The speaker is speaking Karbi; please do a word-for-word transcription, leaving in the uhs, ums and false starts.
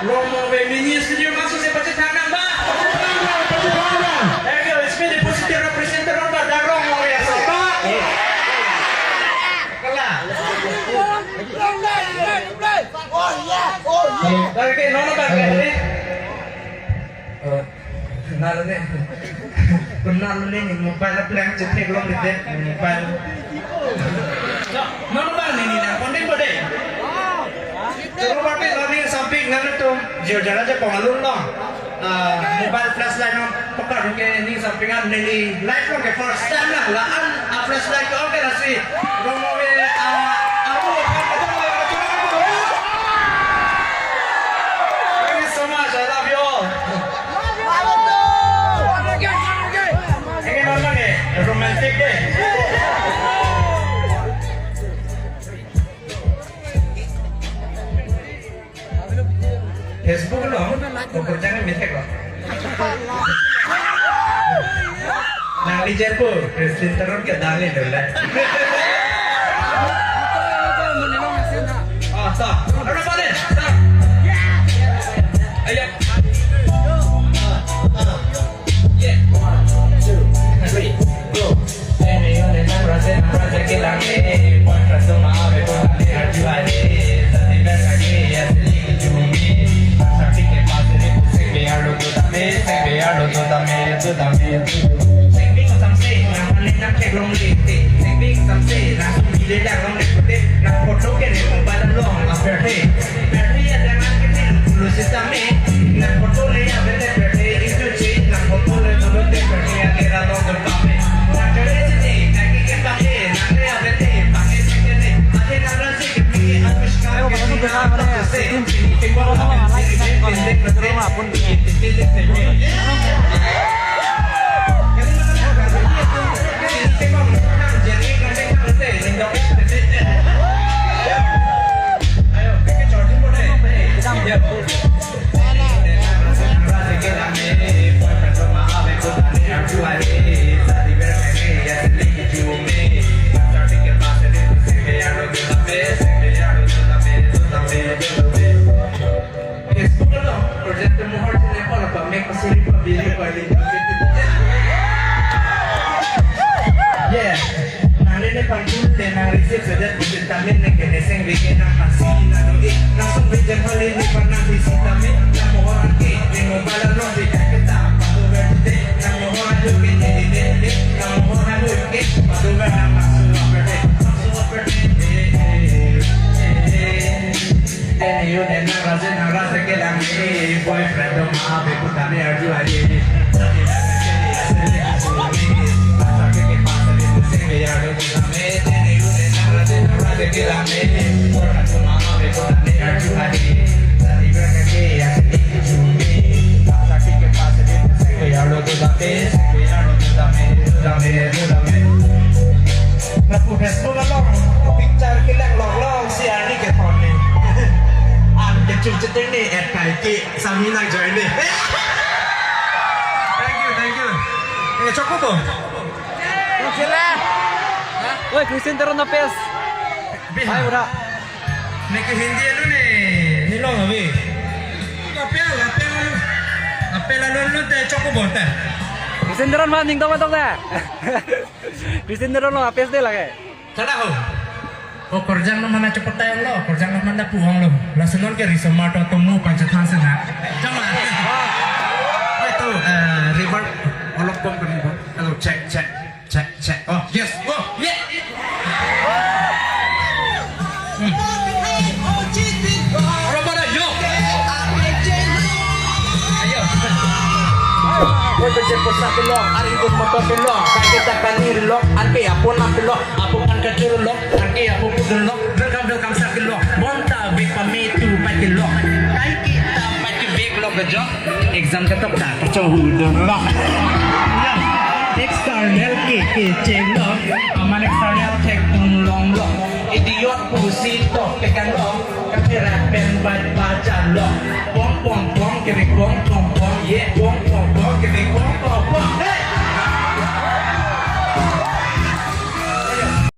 Romo ave mini studio masuk si pachethang nang ba. Thank you. Isme deposit representative ba dak Romo ave aso ba. Kala. Tarke nono tarke. Eh, kenal ne. Kenal ne, mobile plan chetheklong dite, mobile. So, nono bang ne, ne nang konten bode. Choro bate learning something nang to, jo jara je pangalun lo. Ah, mobile flashlight nang pakar ke ning something an neli life long ke first time na la an a flashlight ko ke nasi. Romo ave, ah, abu. Thank you so much. I love you all. Ini memang eh, romantic deh. Facebook lo, pokok jangan mithek lo. Nangli jerpo, Christine Teron ke dali dulu. Oh, stop. Everybody, stop. Ayo. Yeah. One, two, three, go. Facebook lo, project mo har sine pala pa make a silly pa bili pa li. Yeah. Nang ne pangkul le nang receive sedet bukan tamin ne kene seng bege nang pasi na do eh. Langsung bejan hali ne pa nang bisi tamin nang mohor ke ne mobile lo di kita padu berde nang mohor ajo ke ne de de nang mohor ajo ke padu ber nang masuk apa de masuk apa de. Tene yo ne nang raje nang raje ke lang eh, boyfriend do ma be puta ne arju aye. Lapu Facebook along picture kelang long long si arni kethon ne. An kechu cheteng ne at kai ke sami nang join ne. Thank you, thank you. Eh, chokpo bo. Oi, Christine Teron na pes. Biha. Hai, ura. Ne ke Hindi alu ne, ne long avi. Apel, apel, apel alun alun te chokpo bo te. Christine Teron ma ning tong tong te. Christine Teron lo apes de lake. Kada ho. O korjang no mana cepet tayang lo, korjang no mana puang lo. Lason non ke risomar to tomu pancha than sena. Jama. Itu eh, reverb olok bom kan bom. Hello, check, check, check, check. Oh, yes. Oh, yeah. Hmm. Robo da, yo. Ayo. Koi kecil pusat lo, ari ikut motor lo, kaki tak kani lo, anke apun nak lo, apun kan kecil lo, anke apun pun lo, welcome welcome sak lo, bonta big pami tu pakai lo, kai kita pakai big lo kejo, exam ketok tak kecoh hudun lo. External ke kecil lo, aman external cek tung long lo, idiot pusi tok pekan lo, kaki rapen bat baca lo, pong pong pong kiri pong pong pong.